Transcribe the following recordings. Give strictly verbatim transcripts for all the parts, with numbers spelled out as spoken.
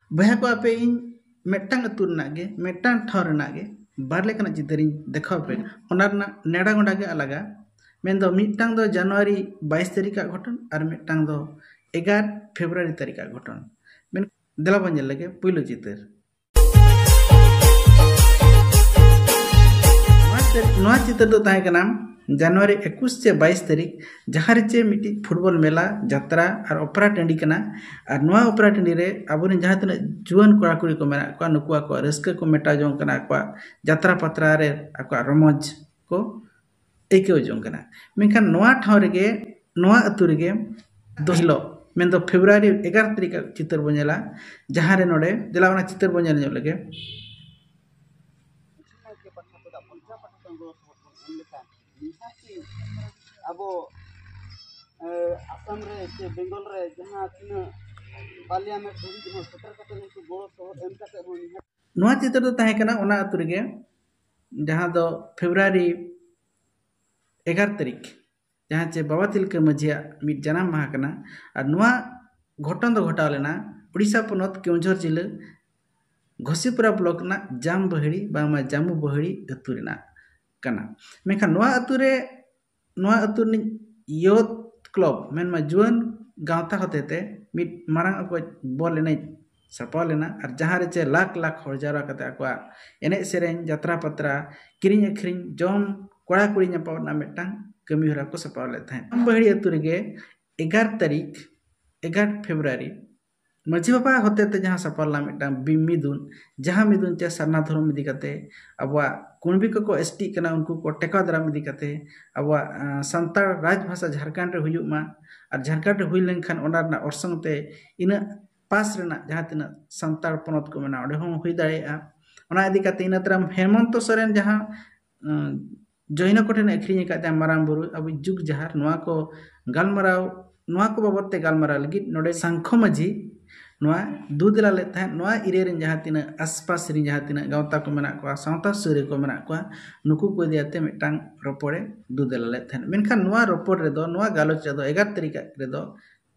ᱵᱚᱭᱦᱟ ᱠᱚ, ᱟᱯᱮ ᱤᱧ ᱢᱤᱫᱴᱟᱝ ᱟᱹᱛᱩ ᱨᱮᱱᱟᱜ ᱜᱮ, ᱢᱤᱫᱴᱟᱝ ᱴᱷᱟᱶ ᱨᱮᱱᱟᱜ ᱜᱮ ᱵᱟᱨ ᱞᱮᱠᱟᱱᱟᱜ ᱪᱤᱛᱟᱹᱨᱤᱧ ᱫᱮᱠᱷᱟᱣ ᱯᱮ᱾ ᱚᱱᱟ ᱨᱮᱱᱟᱜ ᱱᱮᱰᱟ ᱜᱚᱸᱰᱟ ᱜᱮ ᱟᱞᱟᱜᱟ᱾ ᱢᱮᱱᱫᱚ ᱢᱤᱫᱴᱟᱝ ᱫᱚ ᱡᱟᱱᱩᱣᱟᱨᱤ ᱵᱟᱭᱤᱥ ᱛᱟᱹᱨᱤᱠᱷᱟᱜ ᱜᱷᱚᱴᱚᱱ ᱟᱨ ᱢᱤᱫᱴᱟᱝ ᱫᱚ ᱮᱜᱟᱨ ᱯᱷᱮᱵᱽᱨᱩᱣᱟᱨᱤ ᱛᱟᱹᱨᱤᱠᱷᱟᱜ ᱜᱷᱚᱴᱚᱱ᱾ ᱢᱮᱱ ᱫᱮᱞᱟ ᱵᱚᱱ ᱧᱮᱞ ᱞᱮᱜᱮ ᱯᱩᱭᱞᱩ ᱪᱤᱛᱟᱹᱨ᱾ ᱱᱚᱣᱟ ᱪᱤᱛᱟᱹᱨ, ᱱᱚᱣᱟ ᱪᱤᱛᱟᱹᱨ ᱫᱚ ᱛᱟᱦᱮᱸ ᱠᱟᱱᱟ ᱡᱟᱱᱩᱣᱟᱨᱤ ᱮᱠᱩᱥ ᱪᱮ ᱵᱟᱭᱤᱥ ᱛᱟᱹᱨᱤᱠᱷ, ᱡᱟᱦᱟᱸ ᱨᱮ ᱪᱮ ᱢᱤᱫᱴᱤᱡ ᱯᱷᱩᱴᱵᱚᱞ ᱢᱮᱞᱟ, ᱡᱟᱛᱨᱟ ᱟᱨ ᱚᱯᱮᱨᱟ ᱴᱟᱺᱰᱤ ᱠᱟᱱᱟ᱾ ᱟᱨ ᱱᱚᱣᱟ ᱚᱯᱮᱨᱟ ᱴᱟᱺᱰᱤ ᱨᱮ ᱟᱵᱚᱨᱮᱱ ᱡᱟᱦᱟᱸ ᱛᱤᱱᱟᱹᱜ ᱡᱩᱣᱟᱹᱱ ᱠᱚᱲᱟ ᱠᱩᱲᱤ ᱠᱚ ᱢᱮᱱᱟᱜ ᱠᱚᱣᱟ, ᱱᱩᱠᱩ ᱟᱠᱚᱣᱟᱜ ᱨᱟᱹᱥᱠᱟᱹ ᱠᱚ ᱢᱮᱴᱟᱣ ᱡᱚᱝ ᱠᱟᱱᱟ, ᱟᱠᱚᱣᱟᱜ ᱡᱟᱛᱨᱟ ᱯᱟᱛᱨᱟ ᱨᱮ ᱟᱠᱚᱣᱟᱜ ᱨᱚᱢᱚᱡᱽ ᱠᱚ ᱟᱹᱭᱠᱟᱹᱣ ᱡᱚᱝ ᱠᱟᱱᱟ᱾ ᱢᱮᱱᱠᱷᱟᱱ ᱱᱚᱣᱟ ᱴᱷᱟᱶ ᱨᱮᱜᱮ, ᱱᱚᱣᱟ ᱟᱹᱛᱩ ᱨᱮᱜᱮ ᱫᱚ ᱦᱤᱞᱳᱜ, ᱢᱮᱱᱫᱚ ᱯᱷᱮᱵᱽᱨᱩᱣᱟᱨᱤ ᱮᱜᱟᱨ ᱛᱟᱹᱨᱤᱠᱷ ᱟᱜ ᱪᱤᱛᱟᱹᱨ ᱵᱚᱱ ᱧᱮᱞᱟ, ᱡᱟᱦᱟᱸ ᱨᱮ ᱱᱚᱰᱮ, ᱫᱮᱞᱟ ᱚᱱᱟ ᱪᱤᱛᱟᱹᱨ ᱵᱚᱱ ᱧᱮᱞ ᱧᱚᱜ ᱞᱮᱜᱮ᱾ ᱟᱵᱚ, ᱮ, ᱟᱥᱟᱢ ᱨᱮ ᱥᱮ ᱵᱮᱝᱜᱚᱞ ᱨᱮ ᱡᱟᱦᱟᱸ ᱛᱤᱱᱟᱹᱜ ᱯᱟᱨᱞᱤᱭᱟᱢᱮᱱᱴ ᱫᱷᱟᱹᱵᱤᱡ ᱦᱚᱸ ᱥᱮᱴᱮᱨ ᱠᱟᱛᱮ ᱩᱱᱠᱩ ᱜᱚᱲᱚ ᱥᱚᱦᱚᱫ ᱮᱢ ᱠᱟᱛᱮ ᱵᱚᱱ ᱱᱤᱦᱟᱹᱛ ᱱᱚᱣᱟ ᱪᱤᱛᱟᱹᱨ ᱫᱚ ᱛᱟᱦᱮᱸ ᱠᱟᱱᱟ ᱚᱱᱟ ᱟᱹᱛᱩ ᱨᱮᱜᱮ, ᱡᱟᱦᱟᱸ ᱫᱚ ᱯᱷᱮᱵᱽᱨᱩᱣᱟᱨᱤ ᱮᱜᱟᱨ ᱛᱟᱹᱨᱤᱠᱷ, ᱡᱟᱦᱟᱸ ᱪᱮ ᱵᱟᱵᱟ ᱛᱤᱞᱠᱟᱹ ᱢᱟᱹᱡᱷᱤᱭᱟᱜ ᱢᱤᱫ ᱡᱟᱱᱟᱢ ᱢᱟᱦᱟ ᱠᱟᱱᱟ᱾ ᱟᱨ ᱱᱚᱣᱟ ᱜᱷᱚᱴᱚᱱ ᱫᱚ ᱜᱷᱚᱴᱟᱣ ᱞᱮᱱᱟ ᱩᱲᱤᱥᱥᱟ ᱯᱚᱱᱚᱛ ᱠᱮᱣᱚᱱᱡᱷᱚᱨ ᱡᱤᱞᱟᱹ ᱜᱷᱚᱥᱤᱯᱩᱨᱟ ᱵᱞᱚᱠ ᱨᱮᱱᱟᱜ ᱡᱟᱢ ᱵᱟᱹᱦᱲᱤ, ᱵᱟᱝᱢᱟ ᱡᱟᱢᱩ ᱵᱟᱹᱦᱲᱤ ᱟᱹᱛᱩ ᱨᱮᱱᱟᱜ ᱠᱟᱱᱟ᱾ ᱢᱮᱱᱠᱷᱟᱱ ᱱᱚᱣᱟ ᱟᱹᱛᱩ ᱨᱮ, ᱱᱚᱣᱟ ᱟᱹᱛᱩ ᱨᱤᱱᱤᱡ ᱭᱩᱛᱷ ᱠᱞᱟᱵᱽ, ᱢᱮᱱᱢᱟ ᱡᱩᱣᱟᱹᱱ ᱜᱟᱶᱛᱟ ᱦᱚᱛᱮᱛᱮ ᱢᱤᱫ ᱢᱟᱨᱟᱝ ᱚᱠᱚᱡ ᱵᱚᱞ ᱮᱱᱮᱡ ᱥᱟᱯᱲᱟᱣ ᱞᱮᱱᱟ᱾ ᱟᱨ ᱡᱟᱦᱟᱸ ᱨᱮ ᱪᱮ ᱞᱟᱠᱷ ᱞᱟᱠᱷ ᱦᱚᱲ ᱡᱟᱣᱨᱟ ᱠᱟᱛᱮ ᱟᱠᱚᱣᱟᱜ ᱮᱱᱮᱡ ᱥᱮᱨᱮᱧ, ᱡᱟᱛᱨᱟ ᱯᱟᱛᱨᱟ, ᱠᱤᱨᱤᱧ ᱟᱹᱠᱷᱨᱤᱧ, ᱡᱚᱢ, ᱠᱚᱲᱟ ᱠᱩᱲᱤ ᱧᱟᱯᱟᱢ ᱨᱮᱱᱟᱜ ᱢᱤᱫᱴᱟᱝ ᱠᱟᱹᱢᱤ ᱦᱚᱨᱟ ᱠᱚ ᱥᱟᱯᱲᱟᱣ ᱞᱮᱫ ᱛᱟᱦᱮᱸᱫ᱾ ᱡᱟᱢ ᱵᱟᱹᱦᱲᱤ ᱟᱹᱛᱩ ᱨᱮᱜᱮ ᱮᱜᱟᱨ ᱛᱟᱹᱨᱤᱠᱷ, ᱮᱜᱟᱨ ᱯᱷᱮᱵᱽᱨᱩᱣᱟᱨᱤ, ᱢᱟᱹᱡᱷᱤ ᱵᱟᱵᱟ ᱦᱚᱛᱮᱛᱮ ᱡᱟᱦᱟᱸ ᱥᱟᱯᱲᱟᱣ ᱞᱮᱱᱟ ᱢᱤᱫᱴᱟᱝ ᱵᱤ-, ᱢᱤᱫᱩᱱ, ᱡᱟᱦᱟᱸ ᱢᱤᱫᱩᱱ ᱪᱮ ᱥᱟᱨᱱᱟ ᱫᱷᱚᱨᱚᱢ ᱤᱫᱤ ᱠᱟᱛᱮ, ᱟᱵᱚᱣᱟᱜ ᱠᱩᱬᱵᱤ ᱠᱚᱠᱚ ᱮᱥᱴᱤᱜ ᱠᱟᱱᱟ, ᱩᱱᱠᱩ ᱠᱚ ᱴᱮᱠᱟᱣ ᱫᱟᱨᱟᱢ ᱤᱫᱤ ᱠᱟᱛᱮ, ᱟᱵᱚᱣᱟᱜ, ᱟᱸ, ᱥᱟᱱᱛᱟᱲ ᱨᱟᱡᱽ ᱵᱷᱟᱥᱟ ᱡᱷᱟᱲᱠᱷᱚᱸᱰ ᱨᱮ ᱦᱩᱭᱩᱜ ᱢᱟ, ᱟᱨ ᱡᱷᱟᱲᱠᱷᱚᱸᱰ ᱨᱮ ᱦᱩᱭ ᱞᱮᱱᱠᱷᱟᱱ ᱚᱱᱟ ᱨᱮᱱᱟᱜ ᱚᱨᱥᱚᱝ ᱛᱮ ᱤᱱᱟᱹᱜ ᱯᱟᱥ ᱨᱮᱱᱟᱜ ᱡᱟᱦᱟᱸ ᱛᱤᱱᱟᱹᱜ ᱥᱟᱱᱛᱟᱲ ᱯᱚᱱᱚᱛ ᱠᱚ ᱢᱮᱱᱟᱜᱼᱟ, ᱚᱸᱰᱮ ᱦᱚᱸ ᱦᱩᱭ ᱫᱟᱲᱮᱭᱟᱜᱼᱟ᱾ ᱚᱱᱟ ᱤᱫᱤ ᱠᱟᱛᱮ ᱤᱱᱟᱹ ᱛᱟᱭᱚᱢ ᱦᱮᱢᱚᱱᱛᱚ ᱥᱚᱨᱮᱱ ᱡᱟᱦᱟᱸ, ᱟᱸ, ᱡᱚᱭᱱᱚ ᱠᱚᱴᱷᱮᱱ ᱟᱹᱠᱷᱨᱤᱧ ᱟᱠᱟᱫ ᱛᱟᱭᱟ ᱢᱟᱨᱟᱝ ᱵᱩᱨᱩ, ᱟᱵᱚ ᱡᱩᱜᱽ ᱡᱟᱦᱟᱨ, ᱱᱚᱣᱟ ᱠᱚ ᱜᱟᱞᱢᱟᱨᱟᱣ, ᱱᱚᱣᱟ ᱠᱚ ᱵᱟᱵᱚᱫ ᱛᱮ ᱜᱟᱞᱢᱟᱨᱟᱣ ᱞᱟᱹᱜᱤᱫ ᱱᱚᱰᱮ ᱥᱟᱝᱠᱷᱚ ᱢᱟᱹᱡᱷᱤ ᱱᱚᱣᱟ ᱫᱩ ᱫᱮᱞᱟ ᱞᱮᱫ ᱛᱟᱦᱮᱸᱫ᱾ ᱱᱚᱣᱟ ᱮᱨᱤᱭᱟ ᱨᱮᱱ ᱡᱟᱦᱟᱸ ᱛᱤᱱᱟᱹᱜ ᱟᱥᱯᱟᱥ ᱨᱮᱱ ᱡᱟᱦᱟᱸ ᱛᱤᱱᱟᱹᱜ ᱜᱟᱶᱛᱟ ᱠᱚ ᱢᱮᱱᱟᱜ ᱠᱚᱣᱟ, ᱥᱟᱶᱛᱟ ᱥᱩᱥᱟᱹᱨᱤᱭᱟᱹ ᱠᱚ ᱢᱮᱱᱟᱜ ᱠᱚᱣᱟ, ᱱᱩᱠᱩ ᱠᱚ ᱤᱫᱤ ᱟᱛᱮ ᱢᱤᱫᱴᱟᱝ ᱨᱚᱯᱚᱲᱮ ᱫᱩ ᱫᱮᱞᱟ ᱞᱮᱫ ᱛᱟᱦᱮᱸᱫ᱾ ᱢᱮᱱᱠᱷᱟᱱ ᱱᱚᱣᱟ ᱨᱚᱯᱚᱲ ᱨᱮᱫᱚ, ᱱᱚᱣᱟ ᱜᱟᱞᱚᱪ ᱨᱮᱫᱚ, ᱮᱜᱟᱨ ᱛᱟᱹᱨᱤᱠᱷ ᱨᱮᱫᱚ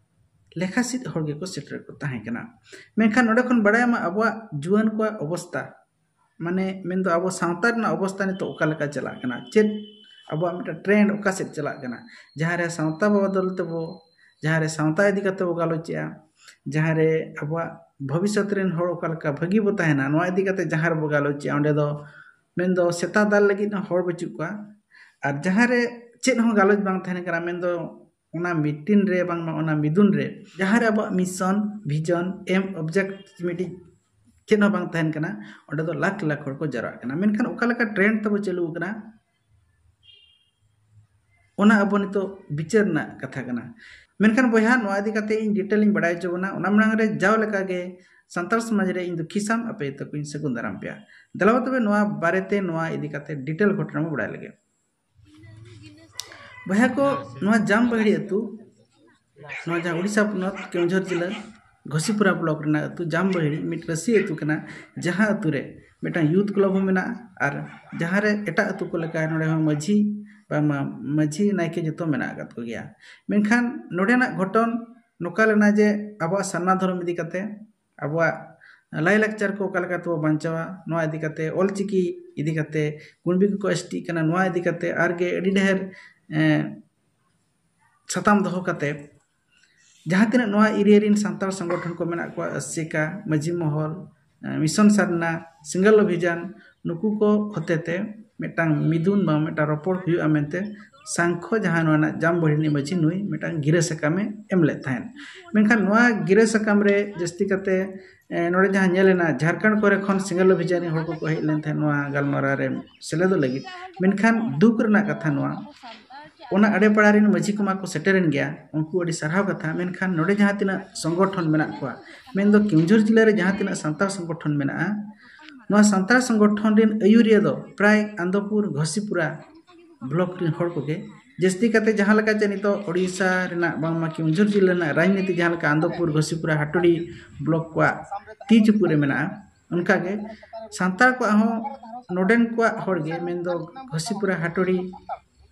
ᱞᱮᱠᱷᱟ ᱥᱤᱫ ᱦᱚᱲ ᱜᱮᱠᱚ ᱥᱮᱴᱮᱨ ᱠᱚ ᱛᱟᱦᱮᱸ ᱠᱟᱱᱟ᱾ ᱢᱮᱱᱠᱷᱟᱱ ᱱᱚᱰᱮ ᱠᱷᱚᱱ ᱵᱟᱲᱟᱭ ᱢᱟ ᱟᱵᱚᱣᱟᱜ ᱡᱩᱣᱟᱹᱱ ᱠᱚᱣᱟᱜ ᱚᱵᱚᱥᱛᱟ, ᱢᱟᱱᱮ ᱢᱮᱱᱫᱚ ᱟᱵᱚ ᱥᱟᱶᱛᱟ ᱨᱮᱱᱟᱜ ᱚᱵᱚᱥᱛᱟ ᱱᱤᱛᱚᱜ ᱚᱠᱟ ᱞᱮᱠᱟ ᱪᱟᱞᱟᱜ ᱠᱟᱱᱟ, ᱪᱮᱫ ᱟᱵᱚᱣᱟᱜ ᱢᱤᱫᱴᱟᱝ ᱴᱨᱮᱱᱰ ᱚᱠᱟ ᱥᱮᱫ ᱪᱟᱞᱟᱜ ᱠᱟᱱᱟ, ᱡᱟᱦᱟᱸ ᱨᱮ ᱥᱟᱶᱛᱟ ᱵᱟᱵᱚᱫᱚᱞ ᱛᱮᱵᱚ, ᱡᱟᱦᱟᱸ ᱨᱮ ᱥᱟᱶᱛᱟ ᱤᱫᱤ ᱠᱟᱛᱮ ᱵᱚ ᱜᱟᱞᱚᱪᱮᱜᱼᱟ, ᱡᱟᱦᱟᱸ ᱨᱮ ᱟᱵᱚᱣᱟᱜ ᱵᱷᱚᱵᱤᱥᱥᱚᱛ ᱨᱮᱱ ᱦᱚᱲ ᱚᱠᱟ ᱞᱮᱠᱟ ᱵᱷᱟᱹᱜᱤ ᱵᱚ ᱛᱟᱦᱮᱱᱟ, ᱱᱚᱣᱟ ᱤᱫᱤ ᱠᱟᱛᱮ ᱡᱟᱦᱟᱸ ᱨᱮᱵᱚ ᱜᱟᱞᱚᱪᱮᱜᱼᱟ, ᱚᱸᱰᱮ ᱫᱚ ᱢᱮᱱᱫᱚ ᱥᱮᱛᱟ ᱫᱟᱞ ᱞᱟᱹᱜᱤᱫ ᱦᱚᱸ ᱦᱚᱲ ᱵᱟᱹᱪᱩᱜ ᱠᱚᱣᱟ᱾ ᱟᱨ ᱡᱟᱦᱟᱸ ᱨᱮ ᱪᱮᱫ ᱦᱚᱸ ᱜᱟᱞᱚᱪ ᱵᱟᱝ ᱛᱟᱦᱮᱱ ᱠᱟᱱᱟ, ᱢᱮᱱᱫᱚ ᱚᱱᱟ ᱢᱤᱴᱤᱝ ᱨᱮ ᱵᱟᱝᱢᱟ ᱚᱱᱟ ᱢᱤᱫᱩᱱ ᱨᱮ ᱡᱟᱦᱟᱸ ᱨᱮ ᱟᱵᱚᱣᱟᱜ mission, vision, aim, object ᱢᱤᱫᱴᱤᱡ ᱪᱮᱫ ᱦᱚᱸ ᱵᱟᱝ ᱛᱟᱦᱮᱱ ᱠᱟᱱᱟ, ᱚᱸᱰᱮ ᱫᱚ ᱞᱟᱠᱷ ᱞᱟᱠᱷ ᱦᱚᱲ ᱠᱚ ᱡᱟᱣᱨᱟᱜ ᱠᱟᱱᱟ᱾ ᱢᱮᱱᱠᱷᱟᱱ ᱚᱠᱟ ᱞᱮᱠᱟ ᱴᱨᱮᱱᱰ ᱛᱟᱵᱚ ᱪᱟᱹᱞᱩ ᱟᱠᱟᱱᱟ, ᱚᱱᱟ ᱟᱵᱚ ᱱᱤᱛᱚᱜ ᱵᱤᱪᱟᱹᱨ ᱨᱮᱱᱟᱜ ᱠᱟᱛᱷᱟ ᱠᱟᱱᱟ᱾ ᱢᱮᱱᱠᱷᱟᱱ ᱵᱚᱭᱦᱟ, ᱱᱚᱣᱟ ᱤᱫᱤ ᱠᱟᱛᱮ ᱤᱧ ᱰᱤᱴᱮᱞ ᱤᱧ ᱵᱟᱲᱟᱭ ᱦᱚᱪᱚ ᱵᱚᱱᱟ᱾ ᱚᱱᱟ ᱢᱟᱲᱟᱝ ᱨᱮ ᱡᱟᱣ ᱞᱮᱠᱟᱜᱮ ᱥᱟᱱᱛᱟᱲ ᱥᱚᱢᱟᱡᱽ ᱨᱮ ᱤᱧ ᱫᱚ ᱠᱷᱤᱥᱟᱢ ᱟᱯᱮ ᱛᱟᱠᱚᱧ ᱥᱟᱹᱜᱩᱱ ᱫᱟᱨᱟᱢ ᱯᱮᱭᱟ᱾ ᱫᱮᱞᱟ ᱛᱚᱵᱮ ᱱᱚᱣᱟ ᱵᱟᱨᱮᱛᱮ, ᱱᱚᱣᱟ ᱤᱫᱤ ᱠᱟᱛᱮ ᱰᱤᱴᱮᱞ ᱜᱷᱚᱴᱚᱱᱟ ᱵᱚ ᱵᱟᱲᱟᱭ ᱞᱮᱜᱮ᱾ ᱵᱚᱭᱦᱟ ᱠᱚ, ᱱᱚᱣᱟ ᱡᱟᱢᱵᱟᱦᱤᱲᱤ ᱟᱹᱛᱩ, ᱱᱚᱣᱟ ᱡᱟᱦᱟᱸ ᱩᱲᱤᱥᱥᱟ ᱯᱚᱱᱚᱛ ᱠᱮᱣᱚᱱᱡᱷᱚᱨ ᱡᱮᱞᱟ ᱜᱷᱚᱥᱤᱯᱩᱨᱟ ᱵᱞᱚᱠ ᱨᱮᱱᱟᱜ ᱟᱹᱛᱩ ᱡᱟᱢᱵᱟᱦᱤᱲᱤ ᱢᱤᱫ ᱨᱟᱹᱥᱤ ᱟᱹᱛᱩ ᱠᱟᱱᱟ, ᱡᱟᱦᱟᱸ ᱟᱹᱛᱩ ᱨᱮ ᱢᱤᱫᱴᱟᱝ ᱭᱩᱛᱷ ᱠᱞᱟᱵᱽ ᱦᱚᱸ ᱢᱮᱱᱟᱜᱼᱟ᱾ ᱟᱨ ᱡᱟᱦᱟᱸ ᱨᱮ ᱮᱴᱟᱜ ᱟᱹᱛᱩ ᱠᱚ ᱞᱮᱠᱟ ᱱᱚᱰᱮ ᱦᱚᱸ ᱢᱟᱹᱡᱷᱤ ᱵᱟᱝᱢᱟ ᱢᱟᱹᱡᱷᱤ ᱱᱟᱭᱠᱮ ᱡᱚᱛᱚ ᱢᱮᱱᱟᱜ ᱟᱠᱟᱫ ᱠᱚᱜᱮᱭᱟ᱾ ᱢᱮᱱᱠᱷᱟᱱ ᱱᱚᱰᱮᱱᱟᱜ ᱜᱷᱚᱴᱚᱱ ᱱᱚᱝᱠᱟ ᱞᱮᱱᱟ ᱡᱮ ᱟᱵᱚᱣᱟᱜ ᱥᱟᱨᱱᱟ ᱫᱷᱚᱨᱚᱢ ᱤᱫᱤ ᱠᱟᱛᱮ, ᱟᱵᱚᱣᱟᱜ ᱞᱟᱭᱼᱞᱟᱠᱪᱟᱨ ᱠᱚ ᱚᱠᱟ ᱞᱮᱠᱟ ᱛᱮᱵᱚ ᱵᱟᱧᱪᱟᱣᱟ, ᱱᱚᱣᱟ ᱤᱫᱤ ᱠᱟᱛᱮ, ᱚᱞᱪᱤᱠᱤ ᱤᱫᱤ ᱠᱟᱛᱮ, ᱠᱩᱬᱵᱤ ᱠᱚᱠᱚ ᱮᱥᱴᱤᱜ ᱠᱟᱱᱟ, ᱱᱚᱣᱟ ᱤᱫᱤ ᱠᱟᱛᱮ ᱟᱨᱜᱮ ᱟᱹᱰᱤ ᱰᱷᱮᱨ, ᱮᱸ, ᱥᱟᱛᱟᱢ ᱫᱚᱦᱚ ᱠᱟᱛᱮ ᱡᱟᱦᱟᱸ ᱛᱤᱱᱟᱹᱜ ᱱᱚᱣᱟ ᱮᱨᱤᱭᱟ ᱨᱮᱱ ᱥᱟᱱᱛᱟᱲ ᱥᱚᱝᱜᱚᱴᱷᱚᱱ ᱠᱚ ᱢᱮᱱᱟᱜ ᱠᱚᱣᱟ, ᱟᱥᱮᱠᱟ, ᱢᱟᱹᱡᱷᱤ ᱢᱚᱦᱚᱞ, ᱮᱸ, ᱢᱤᱥᱚᱱ ᱥᱟᱨᱱᱟ, ᱥᱤᱸᱜᱟᱞ ᱚᱵᱷᱤᱡᱟᱱ, ᱱᱩᱠᱩ ᱠᱚ ᱦᱚᱛᱮᱛᱮ ᱢᱤᱫᱴᱟᱝ ᱢᱤᱫᱩᱱ ᱵᱟᱝ ᱢᱤᱫᱴᱟᱝ ᱨᱚᱯᱚᱲ ᱦᱩᱭᱩᱜᱼᱟ ᱢᱮᱱᱛᱮ ᱥᱟᱝᱠᱷᱚ, ᱡᱟᱦᱟᱸ ᱱᱚᱣᱟ ᱨᱮᱱᱟᱜ ᱡᱟᱢᱵᱚᱦᱤ ᱨᱤᱱᱤᱡ ᱢᱟᱹᱡᱷᱤ, ᱱᱩᱭ ᱢᱤᱫᱴᱟᱝ ᱜᱤᱨᱟᱹ ᱥᱟᱠᱟᱢᱮ ᱮᱢ ᱞᱮᱫ ᱛᱟᱦᱮᱸᱫ᱾ ᱢᱮᱱᱠᱷᱟᱱ ᱱᱚᱣᱟ ᱜᱤᱨᱟᱹ ᱥᱟᱠᱟᱢ ᱨᱮ ᱡᱟᱹᱥᱛᱤ ᱠᱟᱛᱮ, ᱮ, ᱱᱚᱰᱮ ᱡᱟᱦᱟᱸ ᱧᱮᱞ ᱮᱱᱟ, ᱡᱷᱟᱲᱠᱷᱚᱸᱰ ᱠᱚᱨᱮ ᱠᱷᱚᱱ ᱥᱤᱸᱜᱟᱞ ᱚᱵᱷᱤᱡᱟᱱ ᱨᱮᱱ ᱦᱚᱲ ᱠᱚᱠᱚ ᱦᱮᱡ ᱞᱮᱱ ᱛᱟᱦᱮᱸᱫ ᱱᱚᱣᱟ ᱜᱟᱞᱢᱟᱨᱟᱣ ᱨᱮ ᱥᱮᱞᱮᱫᱚᱜ ᱞᱟᱹᱜᱤᱫ᱾ ᱢᱮᱱᱠᱷᱟᱱ ᱫᱩᱠ ᱨᱮᱱᱟᱜ ᱠᱟᱛᱷᱟ ᱱᱚᱣᱟ, ᱚᱱᱟ ᱟᱲᱮ ᱯᱟᱲᱟ ᱨᱮᱱ ᱢᱟᱹᱡᱷᱤ ᱠᱚᱢᱟ ᱠᱚ ᱥᱮᱴᱮᱨᱮᱱ ᱜᱮᱭᱟ, ᱩᱱᱠᱩ ᱟᱹᱰᱤ ᱥᱟᱨᱦᱟᱣ ᱠᱟᱛᱷᱟ, ᱢᱮᱱᱠᱷᱟᱱ ᱱᱚᱰᱮ ᱡᱟᱦᱟᱸ ᱛᱤᱱᱟᱹᱜ ᱥᱚᱝᱜᱚᱴᱷᱚᱱ ᱢᱮᱱᱟᱜ ᱠᱚᱣᱟ, ᱢᱮᱱᱫᱚ ᱠᱮᱣᱚᱱᱡᱷᱚᱨ ᱡᱮᱞᱟ ᱨᱮ ᱡᱟᱦᱟᱸ ᱛᱤᱱᱟᱹᱜ ᱥᱟᱱᱛᱟᱲ ᱥᱚᱝᱜᱚᱴᱷᱚᱱ ᱢᱮᱱᱟᱜᱼᱟ, ᱱᱚᱣᱟ ᱥᱟᱱᱛᱟᱲ ᱥᱚᱝᱜᱚᱴᱷᱚᱱ ᱨᱮᱱ ᱟᱹᱭᱩᱨᱤᱭᱟᱹ ᱫᱚ ᱯᱨᱟᱭ ᱟᱱᱫᱚᱯᱩᱨ ᱜᱷᱚᱥᱤᱯᱩᱨᱟ ᱵᱞᱚᱠ ᱨᱮᱱ ᱦᱚᱲ ᱠᱚᱜᱮ᱾ ᱡᱟᱹᱥᱛᱤ ᱠᱟᱛᱮ ᱡᱟᱦᱟᱸ ᱞᱮᱠᱟ ᱪᱮ ᱱᱤᱛᱚᱜ ᱳᱰᱤᱥᱟ ᱨᱮᱱᱟᱜ ᱵᱟᱝᱢᱟ ᱠᱮᱣᱚᱱᱡᱷᱚᱨ ᱡᱮᱞᱟ ᱨᱮᱱᱟᱜ ᱨᱟᱡᱽᱱᱤᱛᱤ ᱡᱟᱦᱟᱸ ᱞᱮᱠᱟ ᱟᱱᱫᱚᱯᱩᱨ ᱜᱷᱚᱥᱤᱯᱩᱨᱟ ᱦᱟᱴᱳᱲᱤ ᱵᱞᱚᱠ ᱠᱚᱣᱟᱜ ᱛᱤ ᱪᱩᱯᱩᱫ ᱨᱮ ᱢᱮᱱᱟᱜᱼᱟ, ᱚᱱᱠᱟᱜᱮ ᱥᱟᱱᱛᱟᱲ ᱠᱚᱣᱟᱜ ᱦᱚᱸ ᱱᱚᱰᱮᱱ ᱠᱚᱣᱟᱜ ᱦᱚᱲ ᱜᱮ, ᱢᱮᱱᱫᱚ ᱜᱷᱚᱥᱤᱯᱩᱨᱟ, ᱦᱟᱴᱳᱲᱤ,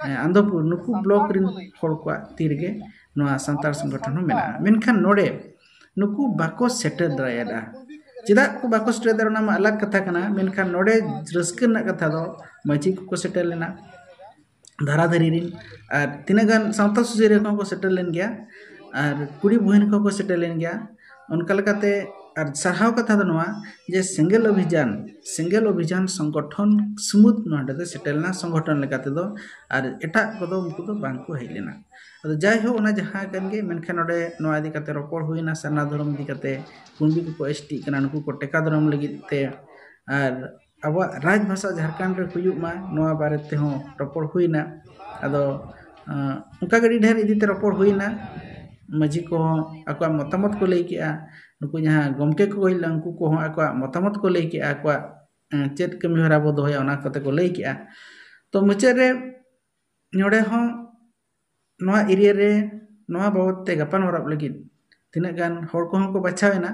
ᱮ, ᱟᱱᱫᱚᱯᱩᱨ, ᱱᱩᱠᱩ ᱵᱞᱚᱠ ᱨᱮᱱ ᱦᱚᱲ ᱠᱚᱣᱟᱜ ᱛᱤ ᱨᱮᱜᱮ ᱱᱚᱣᱟ ᱥᱟᱱᱛᱟᱲ ᱥᱚᱝᱜᱚᱴᱷᱚᱱ ᱦᱚᱸ ᱢᱮᱱᱟᱜᱼᱟ᱾ ᱢᱮᱱᱠᱷᱟᱱ ᱱᱚᱰᱮ ᱱᱩᱠᱩ ᱵᱟᱠᱚ ᱥᱮᱴᱮᱨ ᱫᱟᱲᱮᱭᱟᱫᱟ᱾ ᱪᱮᱫᱟᱜ ᱠᱚ ᱵᱟᱠᱚ ᱥᱮᱴᱮᱨ ᱫᱟᱲᱮᱭᱟᱫᱟ, ᱚᱱᱟ ᱢᱟ ᱟᱞᱟᱜᱽ ᱠᱟᱛᱷᱟ ᱠᱟᱱᱟ᱾ ᱢᱮᱱᱠᱷᱟᱱ ᱱᱚᱰᱮ ᱨᱟᱹᱥᱠᱟᱹ ᱨᱮᱱᱟᱜ ᱠᱟᱛᱷᱟ ᱫᱚ ᱢᱟᱹᱡᱷᱤ ᱠᱚᱠᱚ ᱥᱮᱴᱮᱨ ᱞᱮᱱᱟ, ᱫᱷᱟᱨᱟ ᱫᱷᱟᱹᱨᱤ ᱨᱮᱱ, ᱟᱨ ᱛᱤᱱᱟᱹᱜ ᱜᱟᱱ ᱥᱟᱶᱛᱟ ᱥᱩᱥᱟᱹᱨᱤᱭᱟᱹ ᱠᱚᱦᱚᱸ ᱠᱚ ᱥᱮᱴᱮᱨ ᱞᱮᱱ ᱜᱮᱭᱟ, ᱟᱨ ᱠᱩᱲᱤ ᱵᱚᱦᱤᱱ ᱠᱚᱦᱚᱸ ᱠᱚ ᱥᱮᱴᱮᱨ ᱞᱮᱱ ᱜᱮᱭᱟ᱾ ᱚᱱᱠᱟ ᱞᱮᱠᱟᱛᱮ ᱟᱨ ᱥᱟᱨᱦᱟᱣ ᱠᱟᱛᱷᱟ ᱫᱚ ᱱᱚᱣᱟ ᱡᱮ ᱥᱮᱸᱜᱮᱞ ᱚᱵᱷᱤᱡᱟᱱ, ᱥᱮᱸᱜᱮᱞ ᱚᱵᱷᱤᱡᱟᱱ ᱥᱚᱝᱜᱚᱴᱷᱚᱱ ᱥᱩᱢᱩᱫ ᱱᱚᱰᱮ ᱫᱚ ᱥᱮᱴᱮᱨ ᱞᱮᱱᱟ ᱥᱚᱝᱜᱚᱴᱷᱚᱱ ᱞᱮᱠᱟ ᱛᱮᱫᱚ, ᱟᱨ ᱮᱴᱟᱜ ᱠᱚᱫᱚ ᱩᱱᱠᱩ ᱫᱚ ᱵᱟᱝ ᱠᱚ ᱦᱮᱡ ᱞᱮᱱᱟ᱾ ᱟᱫᱚ ᱡᱟᱭᱦᱳᱠ, ᱚᱱᱟ ᱡᱟᱦᱟᱸ ᱠᱟᱱ ᱜᱮ, ᱢᱮᱱᱠᱷᱟᱱ ᱱᱚᱰᱮ ᱱᱚᱣᱟ ᱤᱫᱤ ᱠᱟᱛᱮ ᱨᱚᱯᱚᱲ ᱦᱩᱭᱱᱟ, ᱥᱟᱨᱱᱟ ᱫᱷᱚᱨᱚᱢ ᱤᱫᱤ ᱠᱟᱛᱮ, ᱠᱩᱲᱢᱤ ᱠᱚᱠᱚ ᱮᱥ ᱴᱤᱜ ᱠᱟᱱᱟ, ᱱᱩᱠᱩ ᱠᱚ ᱴᱮᱠᱟ ᱫᱟᱨᱟᱢ ᱞᱟᱹᱜᱤᱫ ᱛᱮ, ᱟᱨ ᱟᱵᱚᱣᱟᱜ ᱨᱟᱡᱽ ᱵᱷᱟᱥᱟ ᱡᱷᱟᱲᱠᱷᱚᱸᱰ ᱨᱮ ᱦᱩᱭᱩᱜ ᱢᱟ, ᱱᱚᱣᱟ ᱵᱟᱨᱮ ᱛᱮᱦᱚᱸ ᱨᱚᱯᱚᱲ ᱦᱩᱭᱱᱟ᱾ ᱟᱫᱚ ᱚᱱᱠᱟ ᱜᱮ ᱟᱹᱰᱤ ᱰᱷᱮᱨ ᱤᱫᱤ ᱛᱮ ᱨᱚᱯᱚᱲ ᱦᱩᱭᱱᱟ᱾ ᱢᱟᱹᱡᱷᱤ ᱠᱚᱦᱚᱸ ᱟᱠᱚᱣᱟᱜ ᱢᱚᱛᱟᱢᱚᱛ ᱠᱚ ᱞᱟᱹᱭ ᱠᱮᱜᱼᱟ, ᱱᱩᱠᱩ ᱡᱟᱦᱟᱸ ᱜᱚᱢᱠᱮ ᱠᱚ ᱦᱩᱭ ᱞᱮᱱᱟ, ᱩᱱᱠᱩ ᱠᱚᱦᱚᱸ ᱟᱠᱚᱣᱟᱜ ᱢᱚᱛᱟᱢᱚᱛ ᱠᱚ ᱞᱟᱹᱭ ᱠᱮᱜᱼᱟ, ᱟᱠᱚᱣᱟᱜ ᱪᱮᱫ ᱠᱟᱹᱢᱤ ᱦᱚᱨᱟ ᱵᱚ ᱫᱚᱦᱚᱭᱟ, ᱚᱱᱟ ᱠᱚᱛᱮ ᱠᱚ ᱞᱟᱹᱭ ᱠᱮᱜᱼᱟ᱾ ᱛᱚ ᱢᱩᱪᱟᱹᱫ ᱨᱮ ᱱᱚᱰᱮ ᱦᱚᱸ ᱱᱚᱣᱟ ᱮᱨᱤᱭᱟ ᱨᱮ ᱱᱚᱣᱟ ᱵᱟᱵᱚᱫ ᱛᱮ ᱜᱟᱯᱟᱞ ᱢᱟᱨᱟᱣ ᱞᱟᱹᱜᱤᱫ ᱛᱤᱱᱟᱹᱜ ᱜᱟᱱ ᱦᱚᱲ ᱠᱚᱦᱚᱸ ᱠᱚ ᱵᱟᱪᱷᱟᱣ ᱮᱱᱟ᱾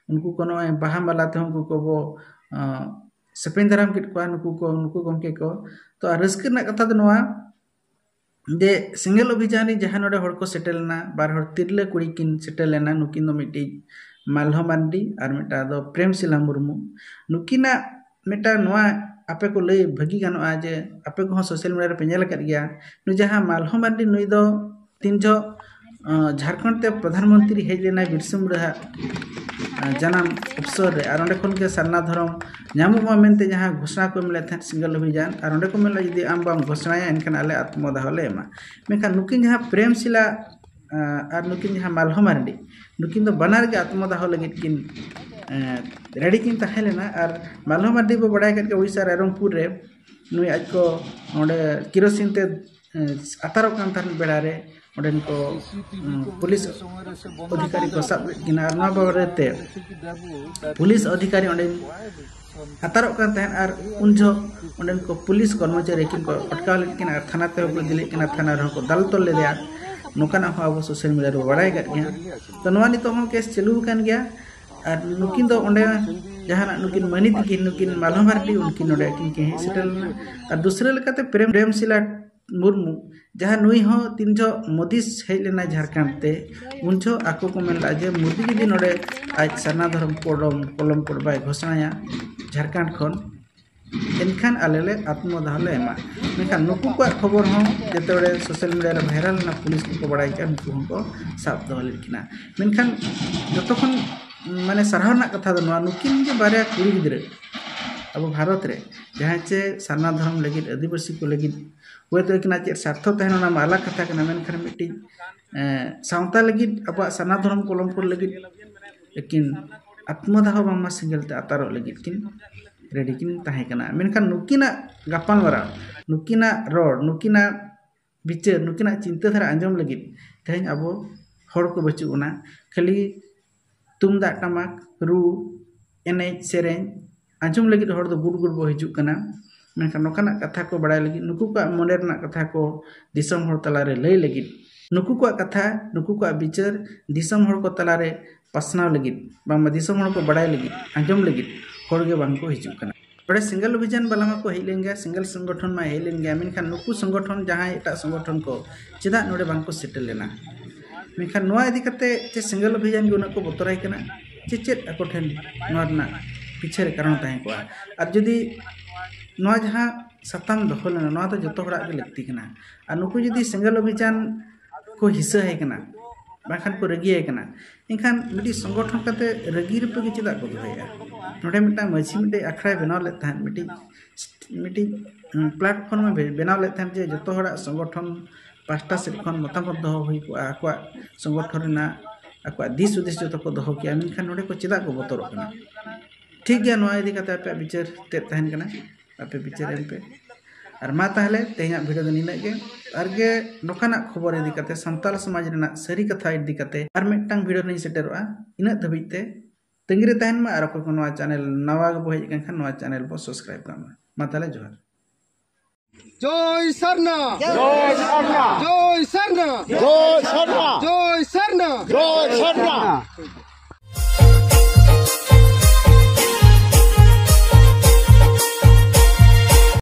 ᱩᱱᱠᱩ ᱠᱚ ᱱᱚᱜᱼᱚᱭ ᱵᱟᱦᱟ ᱢᱟᱞᱟ ᱛᱮᱦᱚᱸ ᱩᱱᱠᱩ ᱠᱚᱵᱚ ᱥᱮᱯᱮᱧ ᱫᱟᱨᱟᱢ ᱠᱮᱫ ᱠᱚᱣᱟ, ᱱᱩᱠᱩ ᱠᱚ, ᱱᱩᱠᱩ ᱜᱚᱢᱠᱮ ᱠᱚ᱾ ᱛᱚ ᱟᱨ ᱨᱟᱹᱥᱠᱟᱹ ᱨᱮᱱᱟᱜ ᱠᱟᱛᱷᱟ ᱫᱚ ᱱᱚᱣᱟ ᱡᱮ ᱥᱮᱸᱜᱮᱞ ᱚᱵᱷᱤᱡᱟᱱ ᱨᱮ ᱡᱟᱦᱟᱸ ᱱᱚᱰᱮ ᱦᱚᱲ ᱠᱚ ᱥᱮᱴᱮᱨ ᱞᱮᱱᱟ, ᱵᱟᱨ ᱦᱚᱲ ᱛᱤᱨᱞᱟᱹ ᱠᱩᱲᱤ ᱠᱤᱱ ᱥᱮᱴᱮᱨ ᱞᱮᱱᱟ᱾ ᱱᱩᱠᱤᱱ ᱫᱚ ᱢᱤᱫᱴᱤᱡ ᱢᱟᱞᱦᱚ ᱢᱟᱨᱰᱤ ᱟᱨ ᱢᱤᱫᱴᱟᱝ ᱫᱚ ᱯᱨᱮᱢᱥᱤᱞᱟ ᱢᱩᱨᱢᱩ᱾ ᱱᱩᱠᱤᱱᱟᱜ ᱢᱤᱫᱴᱟᱝ ᱱᱚᱣᱟ ᱟᱯᱮ ᱠᱚ ᱞᱟᱹᱭ ᱵᱷᱟᱹᱜᱤ ᱜᱟᱱᱚᱜᱼᱟ ᱡᱮ ᱟᱯᱮ ᱠᱚᱦᱚᱸ ᱥᱳᱥᱟᱞ ᱢᱤᱰᱤᱭᱟ ᱨᱮᱯᱮ ᱧᱮᱞ ᱟᱠᱟᱫ ᱜᱮᱭᱟ, ᱱᱩᱭ ᱡᱟᱦᱟᱸ ᱢᱟᱞᱦᱚ ᱢᱟᱨᱰᱤ, ᱱᱩᱭ ᱫᱚ ᱛᱤᱱ ᱡᱚᱦᱚᱜ ᱡᱷᱟᱲᱠᱷᱚᱸᱰ ᱛᱮ ᱯᱨᱚᱫᱷᱟᱱ ᱢᱚᱱᱛᱨᱤ ᱦᱮᱡ ᱞᱮᱱᱟᱭ ᱵᱤᱨᱥᱟ ᱢᱩᱱᱰᱟᱣᱟᱜ ᱡᱟᱱᱟᱢ ᱩᱯᱥᱚᱨ ᱨᱮ, ᱟᱨ ᱚᱸᱰᱮ ᱠᱷᱚᱱ ᱜᱮ ᱥᱟᱨᱱᱟ ᱫᱷᱚᱨᱚᱢ ᱧᱟᱢᱚᱜ ᱢᱟ ᱢᱮᱱᱛᱮ ᱡᱟᱦᱟᱸ ᱜᱷᱳᱥᱱᱟ ᱠᱚ ᱮᱢ ᱞᱮᱫ ᱛᱟᱦᱮᱸᱫ ᱥᱮᱸᱜᱮᱞ ᱚᱵᱷᱤᱡᱟᱱ, ᱟᱨ ᱚᱸᱰᱮ ᱠᱚ ᱢᱮᱱ ᱞᱮᱫᱟ, ᱡᱩᱫᱤ ᱟᱢ ᱵᱟᱢ ᱜᱷᱳᱥᱱᱟᱭᱟ ᱮᱱᱠᱷᱟᱱ ᱟᱞᱮ ᱟᱛᱢᱚᱫᱟᱦᱚ ᱞᱮ ᱮᱢᱟ᱾ ᱢᱮᱱᱠᱷᱟᱱ ᱱᱩᱠᱤᱱ ᱡᱟᱦᱟᱸ ᱯᱨᱮᱢᱥᱤᱞᱟ ᱟᱨ ᱱᱩᱠᱤᱱ ᱡᱟᱦᱟᱸ ᱢᱟᱞᱦᱚ ᱢᱟᱨᱰᱤ, ᱱᱩᱠᱤᱱ ᱫᱚ ᱵᱟᱱᱟᱨ ᱜᱮ ᱟᱛᱢᱚᱫᱟᱦᱚ ᱞᱟᱹᱜᱤᱫ ᱠᱤᱱ ᱨᱮᱰᱤ ᱠᱤᱱ ᱛᱟᱦᱮᱸ ᱞᱮᱱᱟ᱾ ᱟᱨ ᱢᱟᱞᱦᱚ ᱢᱟᱨᱰᱤ ᱵᱚ ᱵᱟᱲᱟᱭ ᱠᱟᱫ ᱜᱮᱭᱟ, ᱳᱰᱤᱥᱟ ᱨᱟᱭᱨᱚᱝᱯᱩᱨ ᱨᱮ ᱱᱩᱭ ᱟᱡ ᱠᱚ ᱚᱸᱰᱮ ᱠᱮᱨᱳᱥᱤᱱ ᱛᱮ ᱟᱛᱟᱨᱚᱜ ᱠᱟᱱ ᱛᱟᱦᱮᱸᱫ ᱵᱮᱲᱟ ᱨᱮ, ᱚᱸᱰᱮᱱ ᱠᱚ ᱯᱩᱞᱤᱥ ᱚᱫᱷᱤᱠᱟᱨᱤ ᱠᱚ ᱥᱟᱵ ᱞᱮᱫ ᱠᱤᱱᱟ᱾ ᱟᱨ ᱱᱚᱣᱟ ᱵᱟᱵᱚᱫ ᱛᱮ ᱯᱩᱞᱤᱥ ᱚᱫᱷᱤᱠᱟᱨᱤ ᱚᱸᱰᱮ ᱟᱛᱟᱨᱚᱜ ᱠᱟᱱ ᱛᱟᱦᱮᱸᱫ, ᱟᱨ ᱩᱱ ᱡᱚᱦᱚᱜ ᱚᱸᱰᱮᱱ ᱠᱚ ᱯᱩᱞᱤᱥ ᱠᱚᱨᱢᱚᱪᱟᱨᱤ ᱠᱤᱱ ᱠᱚ ᱟᱴᱠᱟᱣ ᱞᱮᱫ ᱠᱤᱱᱟ ᱟᱨ ᱛᱷᱟᱱᱟ ᱛᱮᱦᱚᱸ ᱠᱚ ᱤᱫᱤ ᱞᱮᱫ ᱠᱤᱱᱟ, ᱛᱷᱟᱱᱟ ᱨᱮᱦᱚᱸ ᱠᱚ ᱫᱟᱞ ᱛᱚᱞ ᱞᱮᱫᱮᱭᱟ᱾ ᱱᱚᱝᱠᱟᱱᱟᱜ ᱦᱚᱸ ᱟᱵᱚ ᱥᱳᱥᱟᱞ ᱢᱤᱰᱤᱭᱟ ᱨᱮᱵᱚ ᱵᱟᱲᱟᱭ ᱟᱠᱟᱫ ᱜᱮᱭᱟ᱾ ᱛᱚ ᱱᱚᱣᱟ ᱱᱤᱛᱚᱜ ᱦᱚᱸ ᱠᱮᱥ ᱪᱟᱹᱞᱩ ᱟᱠᱟᱱ ᱜᱮᱭᱟ᱾ ᱟᱨ ᱱᱩᱠᱤᱱ ᱫᱚ ᱚᱸᱰᱮ ᱡᱟᱦᱟᱱᱟᱜ ᱱᱩᱠᱤᱱ ᱢᱟᱹᱱᱤ ᱛᱤᱠᱤᱱ, ᱱᱩᱠᱤᱱ ᱢᱟᱞᱦᱚ ᱢᱟᱨᱰᱤ, ᱩᱱᱠᱤᱱ ᱱᱚᱰᱮ ᱠᱤᱱ ᱦᱮᱡ ᱥᱮᱴᱮᱨ ᱞᱮᱱᱟ᱾ ᱟᱨ ᱫᱩᱥᱨᱟᱹ ᱞᱮᱠᱟᱛᱮ ᱯᱨᱮᱢ, ᱯᱨᱮᱢᱥᱤᱞᱟ ᱢᱩᱨᱢᱩ, ᱡᱟᱦᱟᱸ ᱱᱩᱭ ᱦᱚᱸ ᱛᱤᱱ ᱡᱚᱦᱚᱜ ᱢᱳᱫᱤ ᱦᱮᱡ ᱞᱮᱱᱟᱭ ᱡᱷᱟᱲᱠᱷᱚᱸᱰ ᱛᱮ, ᱩᱱ ᱡᱚᱦᱚᱜ ᱟᱠᱚ ᱠᱚ ᱢᱮᱱ ᱞᱮᱫᱼᱟ ᱡᱮ ᱢᱳᱫᱤ ᱡᱩᱫᱤ ᱱᱚᱰᱮ ᱟᱡ ᱥᱟᱨᱱᱟ ᱫᱷᱚᱨᱚᱢ ᱠᱚᱞᱚᱢ ᱠᱚᱞᱚᱢ ᱠᱳᱰ ᱵᱟᱭ ᱜᱷᱳᱥᱚᱱᱟᱭᱟ ᱡᱷᱟᱲᱠᱷᱚᱸᱰ ᱠᱷᱚᱱ, ᱮᱱᱠᱷᱟᱱ ᱟᱞᱮ ᱞᱮ ᱟᱛᱢᱚᱫᱟᱦᱚ ᱞᱮ ᱮᱢᱟ᱾ ᱢᱮᱱᱠᱷᱟᱱ ᱱᱩᱠᱩ ᱠᱚᱣᱟᱜ ᱠᱷᱚᱵᱚᱨ ᱦᱚᱸ ᱡᱮᱛᱮ ᱵᱮᱲᱮ ᱥᱳᱥᱟᱞ ᱢᱤᱰᱤᱭᱟ ᱨᱮ ᱵᱷᱟᱭᱨᱟᱞ ᱮᱱᱟ, ᱯᱩᱞᱤᱥ ᱠᱚᱠᱚ ᱵᱟᱲᱟᱭ ᱠᱮᱫᱼᱟ, ᱱᱩᱠᱩ ᱦᱚᱸᱠᱚ ᱥᱟᱵ ᱫᱚᱦᱚ ᱞᱮᱫ ᱠᱤᱱᱟ᱾ ᱢᱮᱱᱠᱷᱟᱱ ᱡᱚᱛᱚ ᱠᱷᱚᱱ ᱢᱟᱱᱮ ᱥᱟᱨᱦᱟᱣ ᱨᱮᱱᱟᱜ ᱠᱟᱛᱷᱟ ᱫᱚ ᱱᱚᱣᱟ, ᱱᱩᱠᱤᱱ ᱜᱮ ᱵᱟᱨᱭᱟ ᱠᱩᱲᱤ ᱜᱤᱫᱽᱨᱟᱹ ᱟᱵᱚ ᱵᱷᱟᱨᱚᱛ ᱨᱮ ᱡᱟᱦᱟᱸᱭ ᱪᱮ ᱥᱟᱨᱱᱟ ᱫᱷᱚᱨᱚᱢ ᱞᱟᱹᱜᱤᱫ, ᱟᱹᱫᱤᱵᱟᱹᱥᱤ ᱠᱚ ᱞᱟᱹᱜᱤᱫ, ᱦᱳᱭᱛᱳ ᱟᱹᱠᱤᱱᱟᱜ ᱪᱮᱫ ᱥᱟᱨᱛᱷᱚ ᱛᱟᱦᱮᱱ ᱚᱱᱟ ᱢᱟ ᱟᱞᱟᱜᱽ ᱠᱟᱛᱷᱟ ᱠᱟᱱᱟ, ᱢᱮᱱᱠᱷᱟᱱ ᱢᱤᱫᱴᱤᱡ ᱮᱸ, ᱥᱟᱶᱛᱟ ᱞᱟᱹᱜᱤᱫ, ᱟᱵᱚᱣᱟᱜ ᱥᱟᱨᱱᱟ ᱫᱷᱚᱨᱚᱢ ᱠᱚᱞᱚᱢ ᱠᱚ ᱞᱟᱹᱜᱤᱫ ᱟᱹᱠᱤᱱ ᱟᱛᱢᱚᱫᱟᱦᱚ ᱵᱟᱝᱢᱟ ᱥᱮᱸᱜᱮᱞ ᱛᱮ ᱟᱛᱟᱨᱚᱜ ᱞᱟᱹᱜᱤᱫ ᱠᱤᱱ ᱨᱮᱰᱤ ᱠᱤᱱ ᱛᱟᱦᱮᱸ ᱠᱟᱱᱟ᱾ ᱢᱮᱱᱠᱷᱟᱱ ᱱᱩᱠᱤᱱᱟᱜ ᱜᱟᱯᱟᱞᱢᱟᱨᱟᱣ, ᱱᱩᱠᱤᱱᱟᱜ ᱨᱚᱲ, ᱱᱩᱠᱤᱱᱟᱜ ᱵᱤᱪᱟᱹᱨ, ᱱᱩᱠᱤᱱᱟᱜ ᱪᱤᱱᱛᱟᱹ ᱫᱷᱟᱨᱟ ᱟᱸᱡᱚᱢ ᱞᱟᱹᱜᱤᱫ ᱛᱮᱦᱮᱧ ᱟᱵᱚ ᱦᱚᱲ ᱠᱚ ᱵᱟᱹᱪᱩᱜ ᱵᱚᱱᱟ᱾ ᱠᱷᱟᱹᱞᱤ ᱛᱩᱢᱫᱟᱜ ᱴᱟᱢᱟᱠ, ᱨᱩ, ᱮᱱᱮᱡ ᱥᱮᱨᱮᱧ ᱟᱸᱡᱚᱢ ᱞᱟᱹᱜᱤᱫ ᱦᱚᱲ ᱫᱚ ᱜᱩᱰ ᱜᱩᱰ ᱵᱚ ᱦᱤᱡᱩᱜ ᱠᱟᱱᱟ᱾ ᱢᱮᱱᱠᱷᱟᱱ ᱱᱚᱝᱠᱟᱱᱟᱜ ᱠᱟᱛᱷᱟ ᱠᱚ ᱵᱟᱲᱟᱭ ᱞᱟᱹᱜᱤᱫ, ᱱᱩᱠᱩ ᱠᱚᱣᱟᱜ ᱢᱚᱱᱮ ᱨᱮᱱᱟᱜ ᱠᱟᱛᱷᱟ ᱠᱚ ᱫᱤᱥᱚᱢ ᱦᱚᱲ ᱛᱟᱞᱟᱨᱮ ᱞᱟᱹᱭ ᱞᱟᱹᱜᱤᱫ, ᱱᱩᱠᱩ ᱠᱚᱣᱟᱜ ᱠᱟᱛᱷᱟ, ᱱᱩᱠᱩ ᱠᱚᱣᱟᱜ ᱵᱤᱪᱟᱹᱨ ᱫᱤᱥᱚᱢ ᱦᱚᱲ ᱠᱚ ᱛᱟᱞᱟᱨᱮ ᱯᱟᱥᱱᱟᱣ ᱞᱟᱹᱜᱤᱫ, ᱵᱟᱝᱢᱟ ᱫᱤᱥᱚᱢ ᱦᱚᱲ ᱠᱚ ᱵᱟᱲᱟᱭ ᱞᱟᱹᱜᱤᱫ, ᱟᱸᱡᱚᱢ ᱞᱟᱹᱜᱤᱫ ᱦᱚᱲ ᱜᱮ ᱵᱟᱝ ᱠᱚ ᱦᱤᱡᱩᱜ ᱠᱟᱱᱟ᱾ ᱱᱚᱰᱮ ᱥᱮᱸᱜᱮᱞ ᱚᱵᱷᱤᱡᱟᱱ ᱵᱟᱞᱟ ᱢᱟᱠᱚ ᱦᱮᱡ ᱞᱮᱱ ᱜᱮᱭᱟ, ᱥᱮᱸᱜᱮᱞ ᱥᱚᱝᱜᱚᱴᱷᱚᱱ ᱢᱟ ᱦᱮᱡ ᱞᱮᱱ ᱜᱮᱭᱟ, ᱢᱮᱱᱠᱷᱟᱱ ᱱᱩᱠᱩ ᱥᱚᱝᱜᱚᱴᱷᱚᱱ, ᱡᱟᱦᱟᱸᱭ ᱮᱴᱟᱜ ᱥᱚᱝᱜᱚᱴᱷᱚᱱ ᱠᱚ, ᱪᱮᱫᱟᱜ ᱱᱚᱰᱮ ᱵᱟᱝ ᱠᱚ ᱥᱮᱴᱮᱨ ᱞᱮᱱᱟ? ᱢᱮᱱᱠᱷᱟᱱ ᱱᱚᱣᱟ ᱤᱫᱤ ᱠᱟᱛᱮ ᱪᱮ ᱥᱮᱸᱜᱮᱞ ᱚᱵᱷᱤᱡᱟᱱ ᱜᱮ ᱩᱱᱟᱹᱜ ᱠᱚ ᱵᱚᱛᱚᱨᱟᱭ ᱠᱟᱱᱟ, ᱪᱮ ᱪᱮᱫ ᱟᱠᱚ ᱴᱷᱮᱱ ᱱᱚᱣᱟ ᱨᱮᱱᱟᱜ ᱯᱤᱪᱷᱮ ᱨᱮ ᱠᱟᱨᱚᱱ ᱛᱟᱦᱮᱸ ᱠᱚᱜᱼᱟ? ᱟᱨ ᱡᱩᱫᱤ ᱱᱚᱣᱟ ᱡᱟᱦᱟᱸ ᱥᱟᱛᱟᱢ ᱫᱚᱦᱚ ᱞᱮᱱᱟ, ᱱᱚᱣᱟ ᱫᱚ ᱡᱚᱛᱚ ᱦᱚᱲᱟᱜ ᱜᱮ ᱞᱟᱹᱠᱛᱤ ᱠᱟᱱᱟ᱾ ᱟᱨ ᱱᱩᱠᱩ ᱡᱩᱫᱤ ᱥᱮᱸᱜᱮᱞ ᱚᱵᱷᱤᱡᱟᱱ ᱠᱚ ᱦᱤᱥᱟᱹ ᱟᱭ ᱠᱟᱱᱟ, ᱵᱟᱝᱠᱷᱟᱱ ᱠᱚ ᱨᱟᱹᱜᱤ ᱟᱭ ᱠᱟᱱᱟ, ᱮᱱᱠᱷᱟᱱ ᱢᱤᱫᱴᱤᱡ ᱥᱚᱝᱜᱚᱴᱷᱚᱱ ᱠᱟᱛᱮ ᱨᱟᱹᱜᱤ ᱨᱟᱹᱯᱟᱹᱜᱤ ᱪᱮᱫᱟᱜ ᱠᱚ ᱫᱚᱦᱚᱭᱮᱫᱼᱟ? ᱱᱚᱰᱮ ᱢᱤᱫᱴᱟᱝ ᱢᱟᱹᱡᱷᱤ ᱢᱤᱫᱴᱤᱡ ᱟᱠᱷᱲᱟᱭ ᱵᱮᱱᱟᱣ ᱞᱮᱫ ᱛᱟᱦᱮᱸᱫ, ᱢᱤᱫᱴᱤᱡ ᱢᱤᱫᱴᱤᱡ platform ᱮ ᱵᱮᱱᱟᱣ ᱞᱮᱫ ᱛᱟᱦᱮᱸᱫ, ᱡᱮ ᱡᱚᱛᱚ ᱦᱚᱲᱟᱜ ᱥᱚᱝᱜᱚᱴᱷᱚᱱ ᱯᱟᱦᱴᱟ ᱥᱮᱫ ᱠᱷᱚᱱ ᱢᱚᱛᱟᱢᱚᱛ ᱫᱚᱦᱚ ᱦᱩᱭ ᱠᱚᱜᱼᱟ, ᱟᱠᱚᱣᱟᱜ ᱥᱚᱝᱜᱚᱴᱷᱚᱱ ᱨᱮᱱᱟᱜ, ᱟᱠᱚᱣᱟᱜ ᱫᱤᱥ ᱦᱩᱫᱤᱥ ᱡᱚᱛᱚ ᱠᱚ ᱫᱚᱦᱚ ᱠᱮᱜᱼᱟ᱾ ᱢᱮᱱᱠᱷᱟᱱ ᱱᱚᱰᱮ ᱠᱚ ᱪᱮᱫᱟᱜ ᱠᱚ ᱵᱚᱛᱚᱨᱚᱜ ᱠᱟᱱᱟ? ᱴᱷᱤᱠ ᱜᱮᱭᱟ, ᱱᱚᱣᱟ ᱤᱫᱤ ᱠᱟᱛᱮ ᱟᱯᱮᱭᱟᱜ ᱵᱤᱪᱟᱹᱨ ᱛᱮᱫ ᱛᱟᱦᱮᱱ ᱠᱟᱱᱟ, ᱟᱯᱮ ᱵᱤᱪᱟᱹᱨ ᱮᱢ ᱯᱮ᱾ ᱟᱨ ᱢᱟ ᱛᱟᱦᱚᱞᱮ ᱛᱮᱦᱮᱧᱟᱜ video ᱫᱚ ᱱᱤᱱᱟᱹᱜ ᱜᱮ᱾ ᱟᱨ ᱜᱮ ᱱᱚᱝᱠᱟᱱᱟᱜ ᱠᱷᱚᱵᱚᱨ ᱤᱫᱤ ᱠᱟᱛᱮ, ᱥᱟᱱᱛᱟᱲ ᱥᱚᱢᱟᱡᱽ ᱨᱮᱱᱟᱜ ᱥᱟᱹᱨᱤ ᱠᱟᱛᱷᱟ ᱤᱫᱤ ᱠᱟᱛᱮ ᱟᱨ ᱢᱤᱫᱴᱟᱝ video ᱨᱮᱧ ᱥᱮᱴᱮᱨᱚᱜᱼᱟ᱾ ᱤᱱᱟᱹᱜ ᱫᱷᱟᱹᱵᱤᱡ ᱛᱮ ᱛᱟᱺᱜᱤ ᱨᱮ ᱛᱟᱦᱮᱱ ᱢᱟ᱾ ᱟᱨ ᱚᱠᱚᱭ ᱠᱚ ᱱᱚᱣᱟ channel ᱱᱟᱣᱟ ᱜᱮᱵᱚ ᱦᱮᱡ ᱟᱠᱟᱱ ᱠᱷᱟᱱ, ᱱᱚᱣᱟ channel ᱵᱚ subscribe ᱠᱟᱜ ᱢᱟ᱾ ᱢᱟ ᱛᱟᱦᱚᱞᱮ ᱡᱚᱦᱟᱨ᱾ ᱡᱚᱭ ᱥᱟᱨᱱᱟ। ᱡᱚᱭ ᱥᱟᱨᱱᱟ। ᱡᱚᱭ ᱥᱟᱨᱱᱟ। ᱡᱚᱭ ᱥᱟᱨᱱᱟ। ᱡᱚᱭ ᱥᱟᱨᱱᱟ। ᱡᱚᱭ ᱥᱟᱨᱱᱟ।